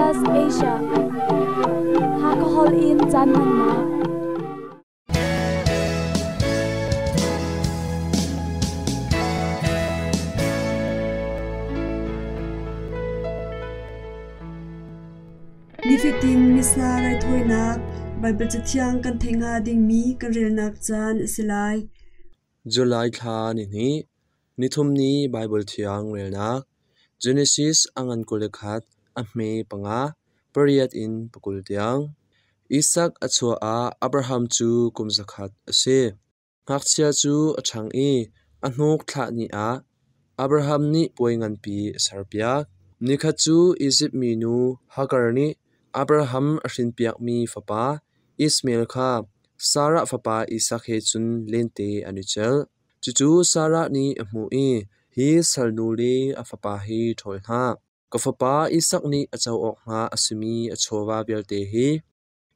SBS Asia Hakahol in caan hmannak. Nifatin Missa raithawinak Baibal Cathiang kan theih hnga dingmi kan relnak caan a si lai. July thla nihnih, nithum ni Baibal Thiang relnak Genesis a ngan 21 a hme panga, pariat in pakul tiang. Isak a chuah ah Abraham cu kum 100 a si. Ngakchia cu a ṭhang i a hnuk thlah ni ah Abraham nih puai nganpi a serpiak. Nikhat cu Izipt minu Hagar nih Abraham a hrinpiakmi fapa Ishmael kha Sarah fapa Isak he cun lente an i celh. Cucu Sarah nih a hmuh i, “Hi salnu le a fapa hi ṭhawl hna. Ka fapa Isak nih a co awk hnga a simi a chawva vialte hi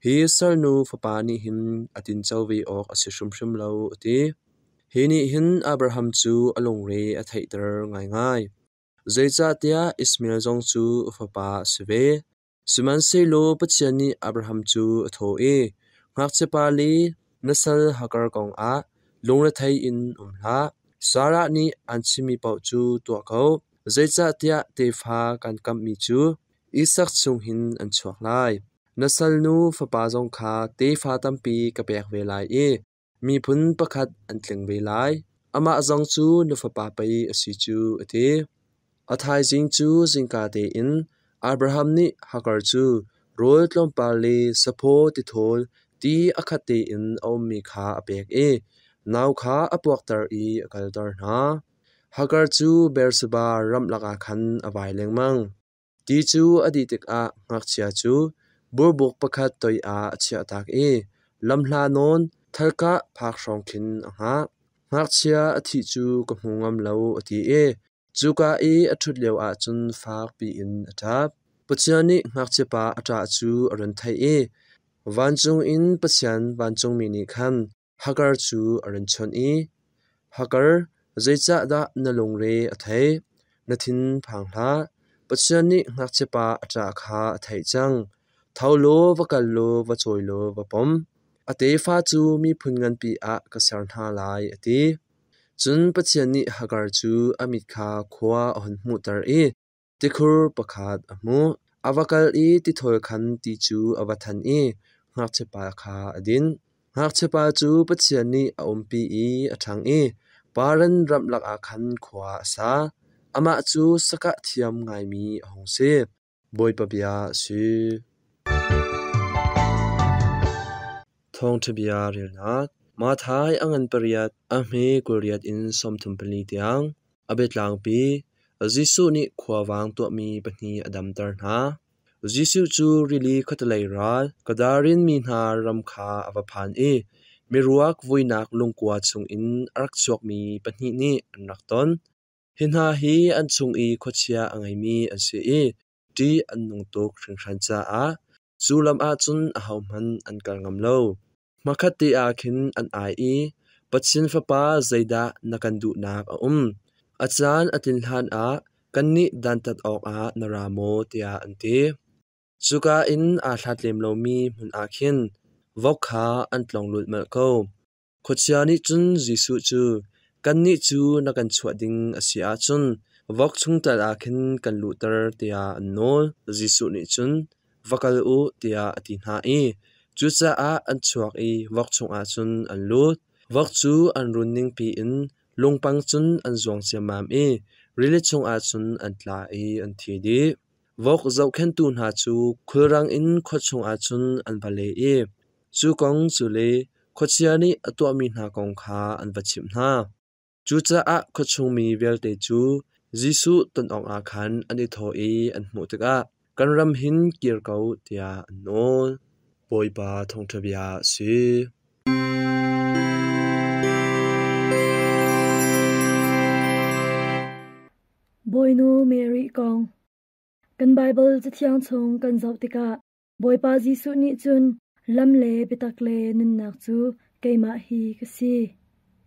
hi salnu fapa nih hin a tinco ve awk a si hrimhrim lo,” a ti. Hi nih hin Abraham cu a lungre a theihter ngaingai. Zeicahtiah Ishmael zong cu a fapa a si ve. Sihmanhsehlaw Pathian nih Abraham cu a thawh i, “Ngakchiapa le na sal Hagar kongah lungrethei in um hlah. Sarah nih aan chimmi paoh cu tuah ko, zeicahtiah tefa kan kamhmi cu Isak chung hin an chuak lai. Na salnu fapa zong kha tefa tampi ka pek ve lai i miphun pakhat an tling ve lai. Amah zong cu na fapa pei a si cu,” a ti. A thaizing cu zingka tein Abraham nih Hagar cu rawl tlawmpal le saphaw tithawl ti a khat tein a ummi kha a pek i nau kha a puakter i a kalter hna. Hagar cu Beersheba ramlak ah khan a vai lengmang. Ti cu a dih tikah ngakchia cu burbuk pakhat toiah a chiahtak i lamhla nawn thalkah phak hrawng khin a hngah. Ngakchia a thih cu ka hmu ngam lo a ti i cuka i a ṭhut lioah cun fak piin a ṭap. Pathian nih ngakchiapa a ṭah cu a run theih i vancung in Pathian vancungmi nih khan Hagar cu a run chawnh i, “Hagar, zeicahdah na lungre a theih? Na thin phang hlah. Pathian nih ngakchiapa a ṭah kha a theih cang. Tho law va kal law va cawi law va pom. A tefa cu miphun nganpi ah ka ser hna lai,” a ti. Cun Pathian nih Hagar cu a mit kha khua a hun hmuhter i tikhur pakhat a hmuh. A va kal i tithawl khan ti cu a va than i ngakchiapa kha a dinh. Ngakchiapa cu Pathian nih a umpi i a ṭhang i Paran ramlak ah khan khua a sa. Amah cu sakah thiam ngaimi a hung si. Bawipa bia a si. Thawngṭha bia relnak Matthai a ngan pariat, a hme 28 in 34 tiang. A biatlangpi Jesuh nih khuavang tuahmi pahnih a damter hna. Jesuh cu rili khuatelei ral Gadarin mi hna ram kha a va phan i miruak vuinak lungkua chungin a rak chuakmi pahnih nih an rak ton. Hi hna hi an chung i khuachia a ngeimi an si i ṭih an nung tuk hringhran caah cu lam ah cun ahohmanh an kal ngam lo. Hmakhatte ah khin an ai i, “Pathian Fapa zeidah na kan duhnak a um? A caan a tlin hlanah kannih dantat awkah na ra maw?” tiah an ti. Cuka in aa hlat lem lomi hmun ah khin vok kha an tlong lulhmalh ko. Khuachia nih cun Jesuh cu, “Kannih cu na kan chuah ding a si ahcun vok chungtel ah khin kan luhter,” tiah an nawl. Jesuh nih cun, “Va kal u,” tiah a ti hna i cucaah an chuak i vok chungah cun an lut. Vok cu an run ningpi in lungpang cun an zuang ciammam i rili chungah cun an tla i an thi dih. Vok zohkhenhtu hna cu khulrang in khua chungah cun an va le i cu kong cu le khuachia nih a tuahmi hna kong kha an va chimh hna. Cucaah khuachung mi vialte cu Jesuh ton awkah khan an i thawh i an hmuh tikah, “Kan ram hin kir ko,” tiah an nawl. Bawipa thawngṭha bia a si. Bawinu Mary kong. Kan Baibal Cathiang chung kan zoh tikah Bawipa Jesuh nih cun lam le biatak le nunnak cu keimah hi ka si.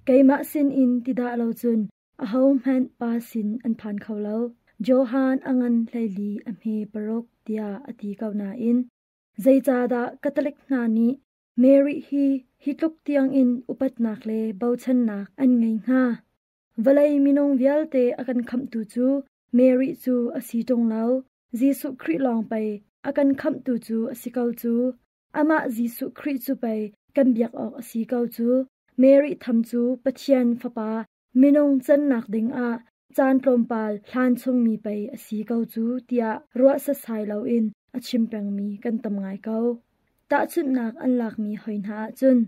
Keimah sinin ti dah lo cun ahohmanh Pa sin an phan kho lo. Johan a ngan 14 a hme 6 tiah a ti ko nain zeicahdah Catholic hna nih Mary hi hi tluk tiangin upatnak le bochannak an ngei hnga? Vawlei minung vialte a kan khamhtu cu Mary cu a si ṭung lo, Jesuh Khrih lawng pei a kan khamhtu cu a si ko cu. Amah Jesuh Khrih cu pei kan biak awk a si ko cu. Mary tham cu Pathian Fapa minung cannak dingah caan tlawmpal hlan chungmi pei a si ko cu tiah ruah setsai loin a chim pengmi kan tam ngai ko. Tahchunhnak an lakmi hoi hna ahcun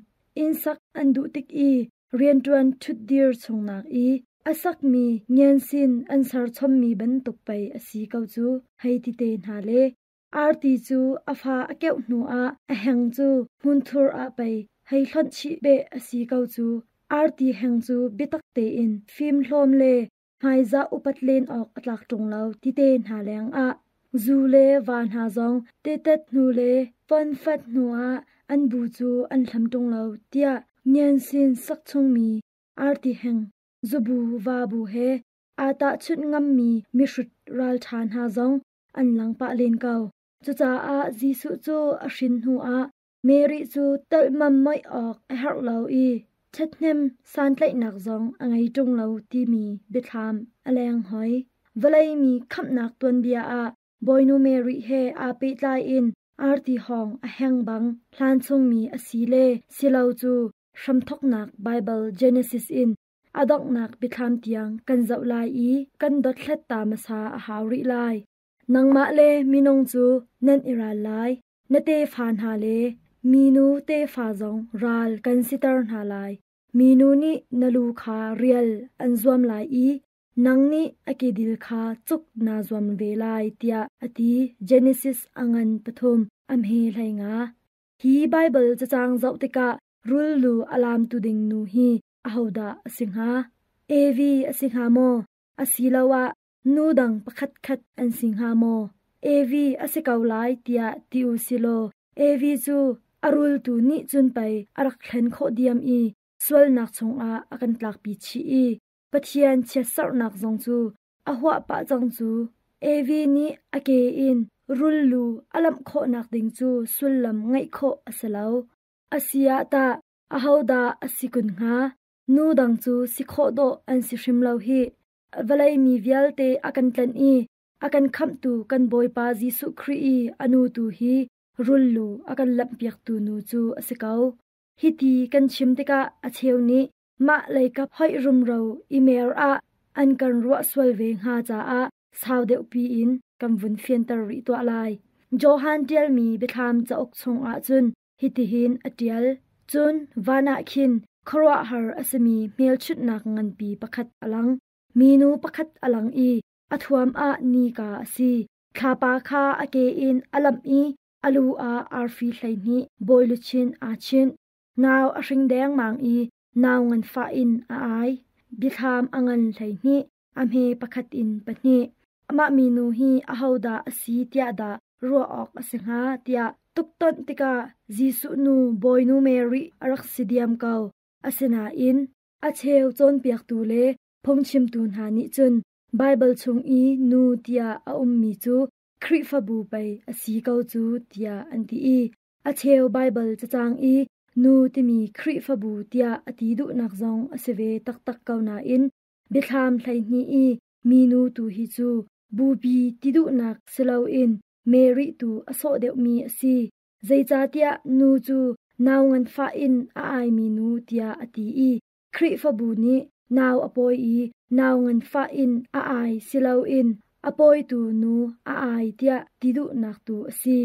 inn sak an duh tik i rianṭuan ṭhutdir chungnak i a sakmi ngensin an serchommi bantuk pei a si ko cu hei ti te hna le arti cu a fa a keuh hnuah a heng cu hmunthur ah pei hei hlonh chih beh a si ko cu. Arti heng cu biatak tein fimhlawm le hmaizah upat len awk a tlak ṭung lo ti te hna lengah zu le va hna zong tetet hnu le fonfat hnuah an bu cu an hlam ṭung lo tiah ngensin sak chungmi arti heng zubu vabu he aa tahchunh ngammi mihrut ralṭha hna zong an lang pah len ko. Cucaah Jesuh cu a hrin hnuah Mary cu telhmam moih awk a herh lo i ṭhathnem santlaihnak zong a ngei ṭung lo timi biathlam a leng hoi. Vawlei mi khamhnak tuanbia ah Bawinu Mary he aa pehtlai in arti hawng a heng bang hlan chungmi a si le si lo cu hramthawknak Baibal Genesis in a donghnak biathlam tiang kan zoh lai i kan dothlat ta hmasa a hau rih lai. Nangmah le minung cu nan i ral lai. Na tefa hna le minu tefa zong ral kan siter hna lai. Minu nih na lu kha rial an zuam lai i nang nih a kedil kha cuk naa zuam ve lai tiah a ti. Genesis a ngan 3 a hme 15. Hi Baibal cacang zoh tikah rul lu a lamtu ding nu hi ahodah a si hnga? Evi a si hnga maw? Asiloah nu dang pakhatkhat an si hnga maw? Evi a si ko lai tiah ti u silaw Evi cu a rultu nih cun pei a rak thlen khawh diam i sualnak chungah a kan tlakpi chih i Pathian chiatserhnak zong cu a huah pah cang cu. Evi nih a ke in rul lu a lamh khawhnak ding cu sullam ngeih khawh a si lo. A si ah tah ahodah a si kun hnga? Nu dang cu si khawh dawh an si hrim lo hih. Vawlei mi vialte a kan tlanh i a kan khamhtu kan Bawipa Jesuh Khrih i a nu tu hi rul lu a kan lamhpiaktu nu cu a si ko. Hiti kan chim tikah a cheu nih mah leikap hoih rumro i mer ah an kan ruah sual ve hnga caah sau deuh piin kan vun fianter rih tuah lai. Johan ṭialmi Biathlam cauk chungah cun hitihin a ṭial. Cun van ah khin khuaruahhar a simi hmelchunhnak nganpi pakhat a lang. Minu pakhat a lang i a thuam ah nika a si. Thlapa kha a ke in a lamh i a lu ah arfi 12 bawi luchin aa chinh. Nau a hring dengmang i nau nganfah in a ai. Biathlam a ngan 12, a hme pakhat in pahnih. Amah minu hi ahodah a si tiah dah ruah awk a si hnga tiah tuktonh tikah Jesuh nu Bawinu Mary a rak si diam ko. Asinain a cheu cawnpiaktu le phungchimtu hna nih cun Baibal chung i nu tiah a ummi cu Khrihfabu pei a si ko cu tiah an ti i a cheu Baibal cacang i nu timi Khrihfabu tiah a ti duhnak zong a si ve taktak ko nain Biathlam 12 i minu tu hi cu bupi ti duhnak si loin Mary tu a sawh deuhmi a si. Zeicahtiah nu cu nau nganfah in a aimi nu tiah a ti i Khrihfabu nih nau a pawi i nau nganfah in a ai si loin a pawitu nu a ai tiah ti duhnak tu a si.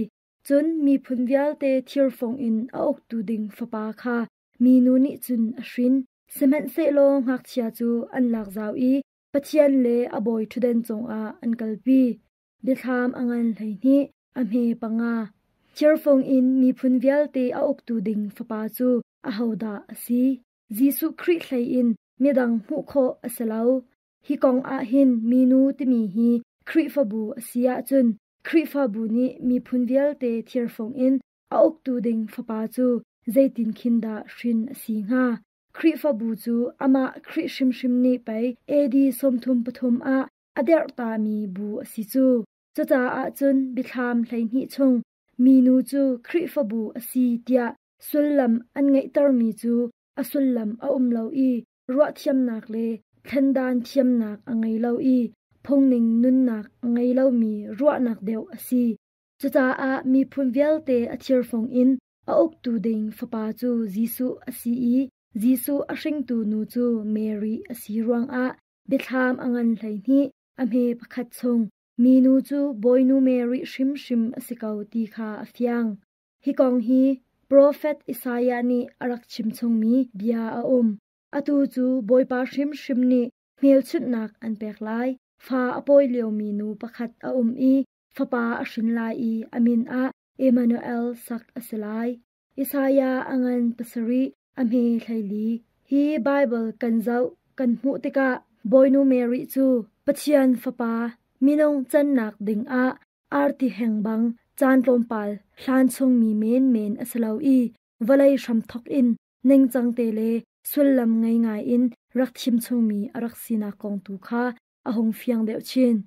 Cun miphun vialte thirfung in a uktu ding fapa kha minu nih cun a hrin. Sihmanhsehlaw ngakchia cu an lak zau i Pathian le a bawi ṭhutdan cungah an kalpi. Biathlam a ngan 12, a hme 5. Thirfung in miphun vialte a uktu ding fapa cu ahodah a si? Jesuh Khrih hlei in midang hmuh khawh a si lo. Hi kong ah hin minu timi hi Khrihfabu a si ahcun Khrihfabu nih miphun vialte thirfung in a uktu ding fapa cu zeitin khin dah hrin a si hnga? Khrihfabu cu amah Khrih hrimhrim nih pei AD 33 ah a derhtami bu a si cu. Cucaah cun Biathlam 12 chung minu cu Khrihfabu a si tiah sullam an ngeihtermi cu a sullam a um lo i ruahthiamnak le thlendan thiamnak a ngei lo i phungning nunnak a ngei lomi ruahnak deuh a si. Cucaah miphun vialte a thirfung in a uktu ding fapa cu Jesuh a si i Jesuh a hringtu nu cu Mary a si ruangah Biathlam a ngan 12 a hme pakhat chung minu cu Bawinu Mary hrimhrim a si ko ti kha a fiang. Hi kong hi profet Isaiah nih a rak chimchungmi bia a um. Atu cu Bawipa hrimhrim nih hmelchunhnak an pek lai. Fa a pawi liomi nu pakhat a um i fapa a hrin lai i a min ah Emmanuel sak a si lai. Isaiah a ngan 7 a hme 14. Hi Baibal kan zoh kan hmuh tikah Bawinu Mary cu Pathian Fapa minung cannak dingah arti heng bang caan tlawmpal hlan chungmi menmen a si lo i vawlei hramthawk in ningcang te le sullam ngei ngai in rak thim chungmi a rak sinak kong tu kha a hung fiang deuh chin.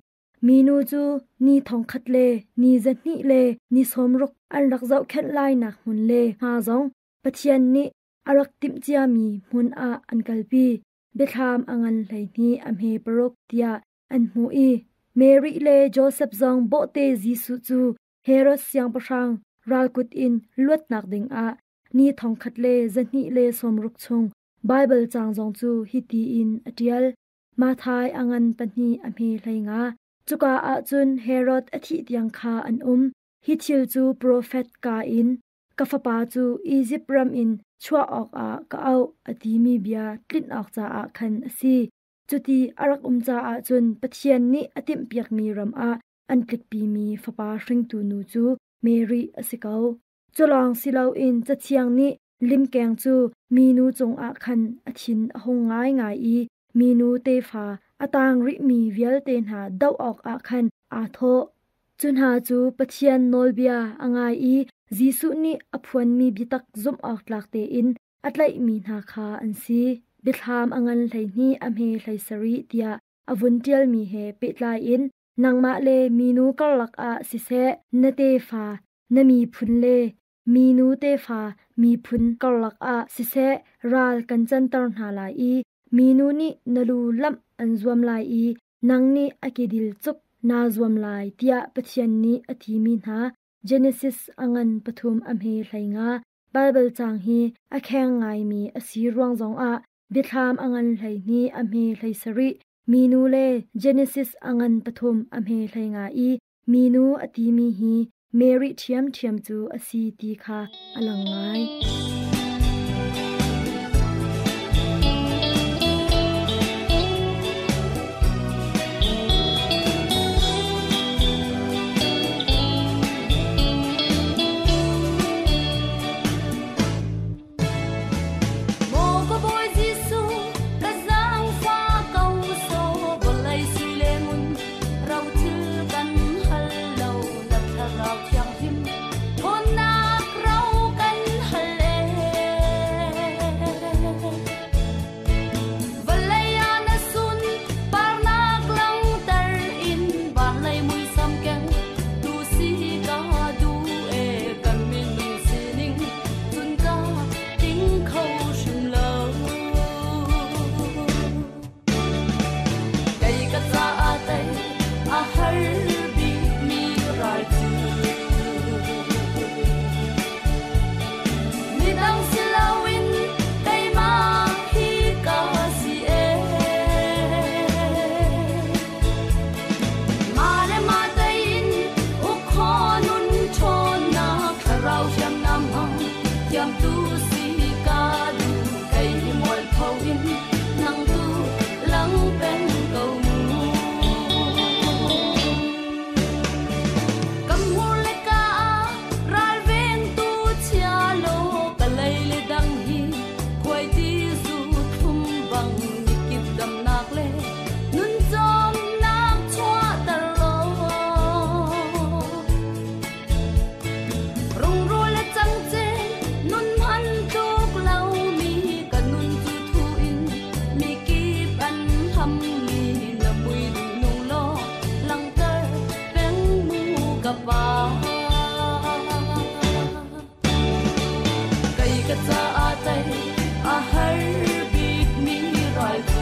Minu cu ni 1000 le ni 200 le ni 60 an rak zohkhenh lainak hmun le hma zong Pathian nih a rak timhciami hmun ah an kalpi. Biathlam a ngan 12 a hme 6 tiah an hmuh i Mary le Joseph zong bawhte Jesuh cu Herod siangpahrang ralkut in luatnak dingah ni 1000 le 200 le 60 chung Baibal caang zong cu hiti in a ṭial. Matthai a ngan 2 a hme 15. Cuka ah cun Herod a thih tiang kha an um. Hi thil cu profet ka in ka fapa cu Izipt ram in chuah awkah ka auh a timi bia tlinh awk caah khan a si. Cuti a rak um caah cun Pathian nih a timhpiakmi ram ah an tlikpimi fapa hringtu nu cu Mary a si ko. Cu lawng si loin Cathiang nih limkeng cu minu cungah khan a thin a hung ngaingai i minu tefa a tang rihmi vialte hna doh awkah khan aa thawh. Cu hna cu Pathian nawlbia a ngai i Jesuh nih a phuanmi biatak zumh awk tlak tein a tlaihmi hna kha an si. Biathlam a ngan 12 a hme 17 tiah a vun ṭialmi he pehtlai in nangmah le minu karlak ah siseh, na tefa, na miphun le minu tefa miphun karlak ah siseh ral kan canter hna lai i minu nih na lu lamh an zuam lai i nang nih a kedil cuk naa zuam lai tiah Pathian nih a timi hna Genesis a ngan 3 a hme 15 Baibal caang hi a kheng ngaimi a si ruang zongah Biathlam a ngan 12 a hme 17 minu le Genesis a ngan 3 a hme 15 i minu a timi hi Mary ṭhiamṭhiam cu a si ti kha a lang ngai. Rung rul le cang ce nun man ka caah tei a har bikmi ral cu.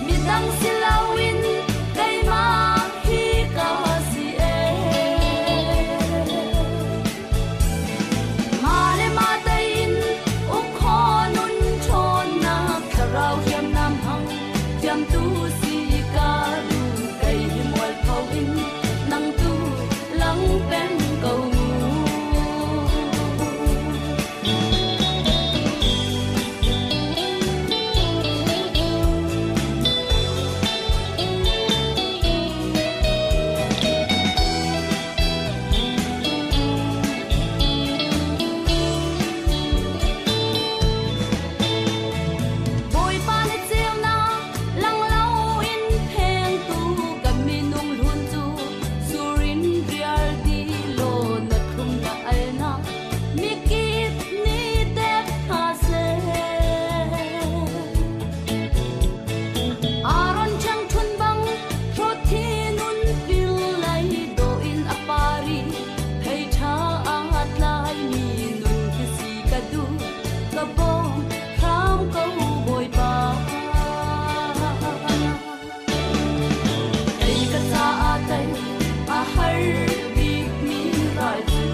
Midang si loin keimah hi ka si ee. Mah le mah tein uk khawh nun ṭhawnnak thlarau hriamnam hmang thiamtu si ka duh. Kei hi mualpho in nang tu lang peng ko mu. Bawipa na ceunak lang loin phengtu kan minung hlun cu sur in rial ti law na thlum na alnak mikip nih tep hna seh. Aaron ṭhiangṭhunh bang hrawthi nun pil lei dawh in a par i thei ṭha aa tlaimi nun khi si ka duh, ka bawm hram ko Bawipa. Kei ka caah tei a har bikmi ral cu.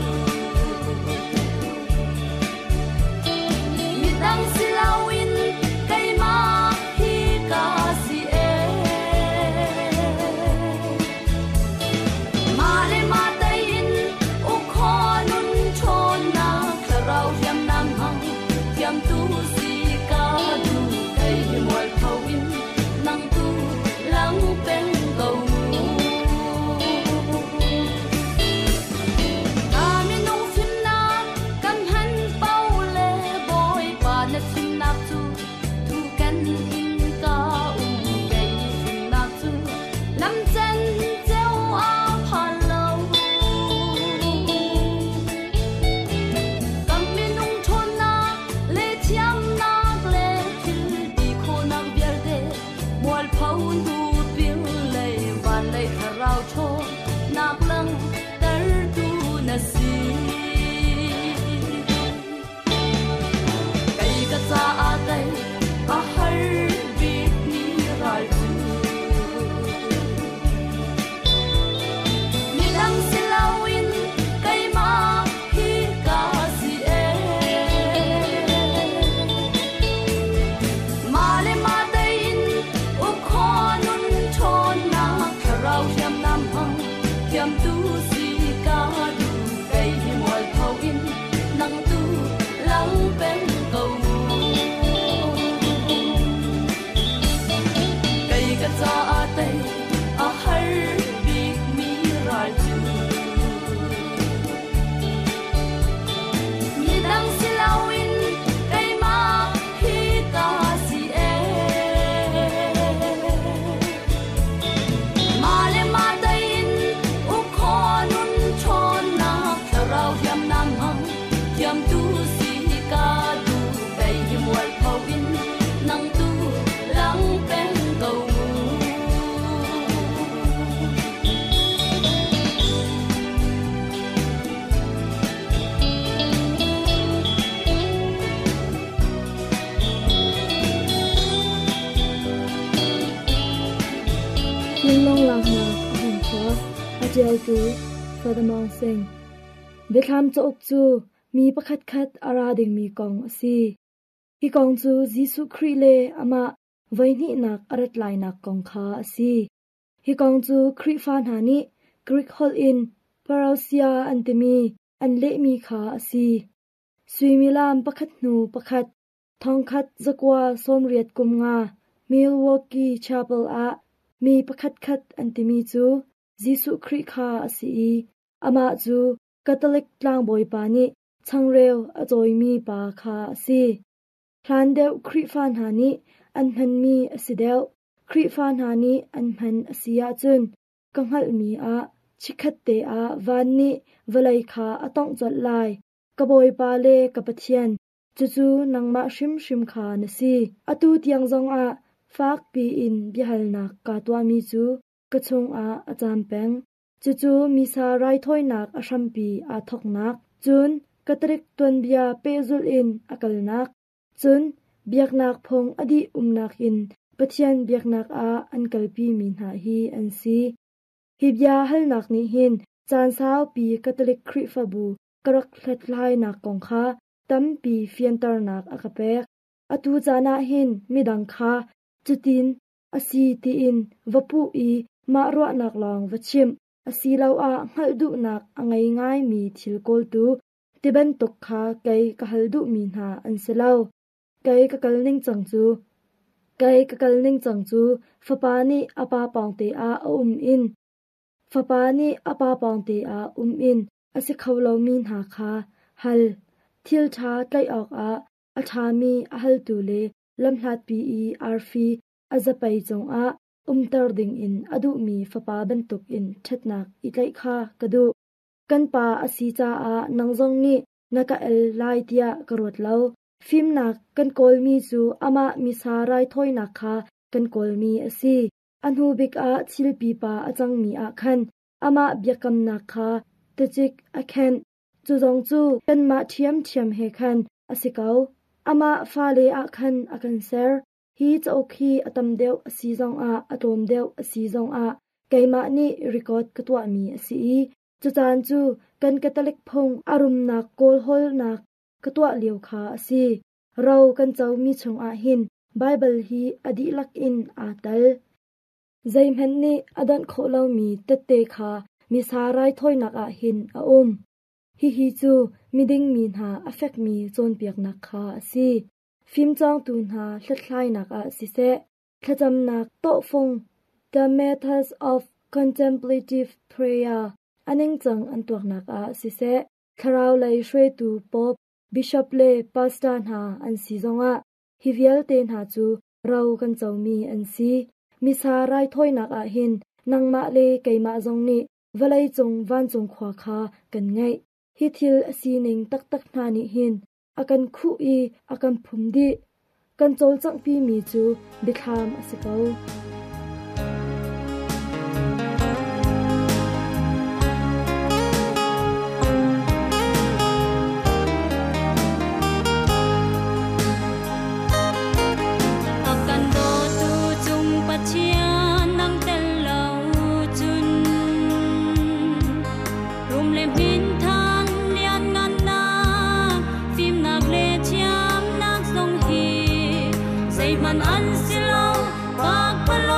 Midang si loin keimah hi ka si ee. Mah le mah tein uk khawh nun ṭhawnnak thlarau hriamnam hmang thiamtu si ka duh. Kei hi mualpho in nang tu lang peng ko mu. Ka minung fimnak kan hman paoh le Bawipa na fimnak cu thuken in ka um. Kei fimnak cu lamcen ceu a phan lo. Kan minung ṭhawnnak le thiamnak le thil ti khawhnak vialte mualpho hnu pil lei van lei thlarau ṭhawnnak langhtertu na si. Kei ka caah tei a har bikmi ral cu. Midang si loin keimah hi ka si ee. Mah le mah tein uk khawh nun ṭhawnnak thlarau hriamnam hmang thiamtu si ka duh. Kei hi mualpho in nang tu lang peng ko mu. Kei ka caah tei a har bikmi ral cu. Midang si loin keimah hi ka si ee. Mah le mah tein uk khawh nun ṭhawnnak thlarau hriamnam hmang thiamtu si ka duh. Kei hi mualpho in nang tu lang peng ko mu. Thinlung laknak a hung chuak. A ṭialtu Father Maung Sing. Biathlam cauk cu mi pakhatkhat a ra dingmi kong a si. Hi kong cu Jesuh Khrih le amah voihnihnak a rat lainak kong kha a si. Hi kong cu Khrihfa hna nih Greek holh in parousia an timi an lehmi kha a si. Suimilam pakhat hnu pakhat, 1985 Milwaukee Chapel ah mi pakhatkhat an timi cu Jesuh Khrih kha a si i amah cu Catholic tlangbawipa nih changreu a cawimi pa kha a si. Hlan deuh Khrihfa hna nih an hmanmi a si deuh. Khrihfa hna nih an hman a si ahcun ka hngalhmi ah chikkhatte ah van nih vawlei kha a tawngh colh lai. Ka Bawipa le ka Pathian, cucu nangmah hrimhrim kha na si. Atu tiang zongah fakpi in biahalnak kaa tuahmi cu ka chungah a caam peng. Cucu Missa raithawinak a hrampi aa thawknak, cun Catholic tuanbia pehzulh in a kalnak, cun biaknak phung a dih umnak in Pathian biaknak ah an kalpimi hna hi an si. Hi bia halnak nih hin caan saupi Catholic Khrihfabu ka rak hlathlainak kong kha tampi fianternak a ka pek. Atu caan ah hin midang kha cutin a si tiin va puh i mah ruahnak lawng va chimh asiloah hngalh duhnak a ngei ngaimi thil kawltu tibantuk kha kei ka hal duhmi hna an si lo. Kei ka kal ningcang cu Kei ka kal ningcang cu fapa nih a pa pawngte ah a um in fapa nih a pa pawngte ah um in a si kho lomi hna kha hal. Thil ṭha tlaih awkah a ṭhami a haltu le lamhlatpi i arfi a zapei cungah umter dingin a duhmi fapa bantukin ṭhatnak i tlaih kha ka duh. Kan pa a si caah nang zong nih na ka el lai tiah ka ruat lo. Fimnak kan kawlmi cu amah misa raithawinak kha kan kawlmi a si. A hnu bik ah thil pipa a cangmi ah khan amah biakamnak kha tacik a khenh. Cu zong cu kanmah ṭhiamṭhiam he khan a si ko. Amah fale ah khan a kan ser. Hi cauk hi a tam deuh a si zongah a tlawm deuh a si zongah keimah nih record ka tuahmi a si i cucaan cu kan Catholic phung a rumnak kawlhawlnak ka tuah lio kha a si. Ro kan comi chungah hin Baibal hi a dihlak in aa tel. Zeihmanh nih a donh khawh lomi tette kha Missa raithawinak ah hin a um. Hihi cu miding mi hna a fekmi cawnpiaknak kha a si. Fimcawngtu hna hlathlainak ah siseh, thlacamnak tawhfung The Methods of Contemplative Prayer a ningcang an tuaknak ah siseh, thlarau lei hruaitu Pope, Bishop le Pastor hna an si zongah hi vialte hna cu ro kan comi an si. Missa raithawinak ah hin nangmah le keimah zong nih vawleicung vancung khua kha kan ngeih. Hi thil a sining taktak hna nih hin a kan khuh i a kan phum dih. Kan cawlcanghpimi cu biathlam a si ko. A kan dawtu cung Pathian nang tel lo cun rum le hminthan lianngannak fimnak le thiamnak zong hi zeihmanh an si lo pakpalawng.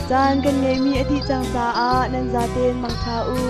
Caan kan ngeihmi a dih cang caah nan zaten mangṭha u.